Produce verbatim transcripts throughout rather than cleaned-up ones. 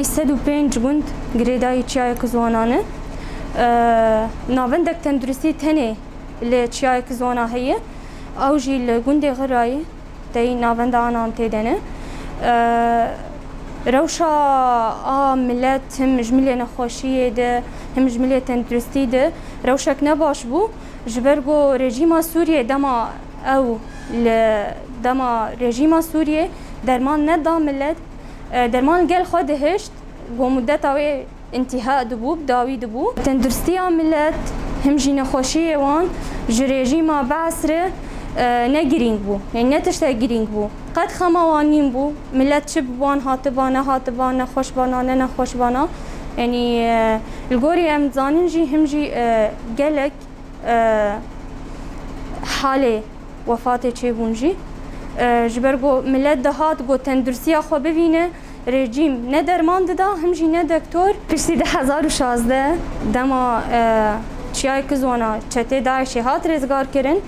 Sed û pênc gund girêdayî çiyayê Kizwana ne. E, navendek tenduristî tenê li çiyayê Kizwana heye. Ew jî li gundê Xirayê, tey navenda anan tê de ne. E, rewşa a milet him ji milê nexweşiyê de, him ji milê tenduristî de rewşek ne baş bû. Ji ber ku rejîma Sûriyê dema ew li dema rejîma Sûriyê derman neda milet, e, derman li gel xwe dihişt, ku mudeta wê întiha dibû, bi dawî dibû. Tenduristiya milet, him jî nexweşiyê wan ji rejîma Be'es re, e, ne girîng bû. Yanî ne tiştek girîng bû. Qet xema wan nîn bû. Milet çi bi wan hatiba, nehatiba, nexweş bana, ne nexweş bana. Yanî, e, li gorî em dizanin jî, him jî, e, gelek e, halê wefatê çêbûn jî. E, ji ber ku milet dihat ku tendursiya xwe bivîne, rejîm ne derman dida, him jî ne doktor. Piştî du hezar û şazdeh dema, e, çiyayê Kizwana çetê DAIŞê hat rêzgar kirin,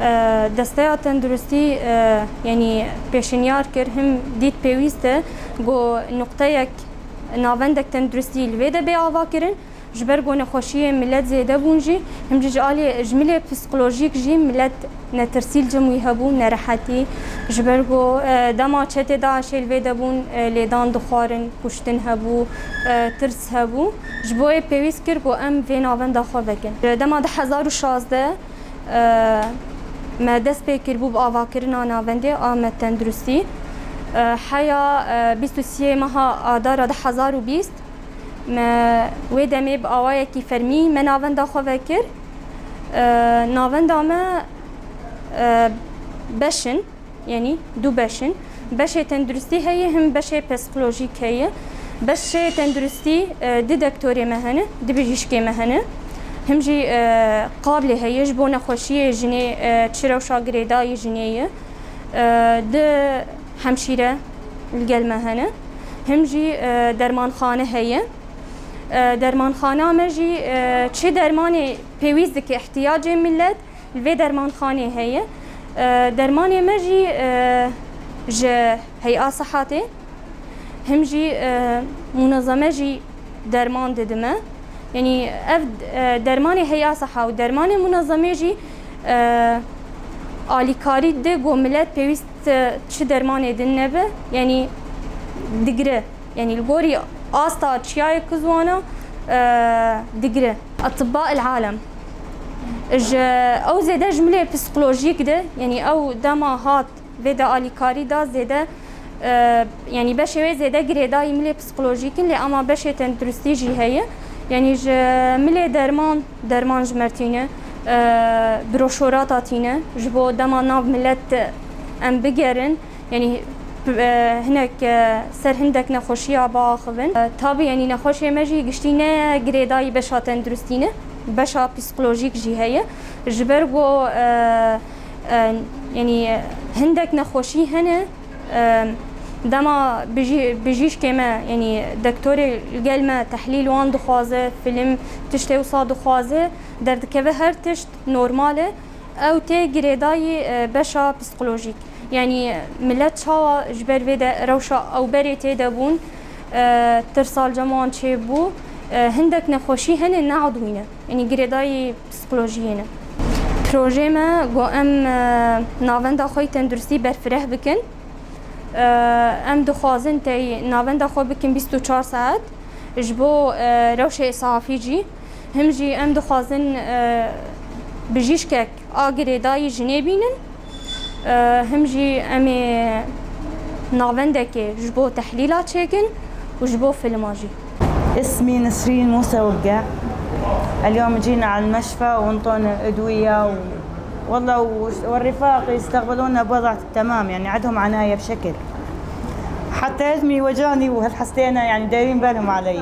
e, desteya tenduristî, e, yanî pêşinyar kir, him dît pêwîst e ku nuqteyek, navendek tenduristî li vê de bê ava kirin. Ji ber ku nexweşiyê milet zêde bûn jî, him jî ji alî, ji milê psîkolojîk jî milet netirsî li cem wî hebû, nerehetî. Ji ber ku, e, dema çetê DAIŞê li vê de bûn, e, lêdan dixwarin, kuştin hebû, e, tirs hebû. Ji bo wê pêwîst kir ku em vê navenda xwe vekin. Dema du hezar û şazdeh, e, me dest pê kiribû bi avakirina navendê a me tenduristî. E, heya, e, bîst û sê meha Adara du hezar û bîst, me wê demê bi awayekî fermî me navenda xwe vekir. E, navenda me, e, beş in, yanî du beş in. Beşê tenduristî heye, him beşê psîkolojîk heye. Beşê tenduristî, e, du doktorê me hene, du bijîşkê me hene. Him jî, e, qablê heye ji bo nexweşiyê jinê, e, çi rewşa girêdayî jinê ye. E, du hemşîre li gel me hene. Him jî, e, dermanxane heye. E, dermanxana me jî, e, çi dermanê pêwîst dike ihtiyacê milet, li vê dermanxanê heye. E, dermanê me jî, e, ji Heya Sihetê, him jî, e, munezeme jî derman didime. Yanî ev, e, dermanê Heya Siha û dermanê munezemê jî, e, alîkarî dide ku milet pêwîst, e, çi dermanê din nebe, yanî digire. Yanî li gorî asta çiyayê Kizwana, e, digire. Atibba el alem. Ji, ew zêde ji milê psîkolojîk de, yanî ew dema hat vê de alîkarî da zêde, e, yanî beşê wê zêde girêdayî milê psîkolojîk in, lê ama beşê tenduristî jî heye. Yanî ji milê derman, derman ji me re tîne, e, broşorata tîne, ji bo dema nav milet em bigerin, yanî, e, hinek, e, ser hindek nexweşiya biaxivin. E, tabî, yanî nexweşê me jî giştî ne girêdayî beşa tenduristî ne, beşa psîkolojîk jî heye. Ji ber ku, e, e, yanî hindek nexweşî hene, e, dema bijî-, bijîşkê me, yanî doktorê li gel me tehlîl wan dixwaze, film, tiştê wisa dixwaze, derdikeve her tişt normal e. Ew tê girêdayî, e, beşa psîkolojîk. Yanî milet çawa ji ber vê de rewşa ew berê tê de bûn, e, tirsa li cem wan çêbû, e, hindek nexweşî hene neadwîne. Yanî girêdayî psîkolojiyê ne. Projeyê me got em, e, navenda xwe yî tenduristî berfireh bikin. E, em dixwazin tey navenda xwe bikin bîst û çar saet. Ji bo, e, rewşê îsafî jî. Him jî em dixwazin, e, bijîşkek a girêdayî jinê bînin. E, him jî em ê navendekê ji bo tehlîla çêkin û ji bo filma jî. اسمي نسرين موسى وقع. اليوم جينا على المشفى وانطونا أدوية و-، والله و-، والرفاق يستقبلونا بوضع تمام، يعني عندهم عناية بشكل. حتى اسمي وجعني وهالحسينا، يعني دايرين بالهم علي.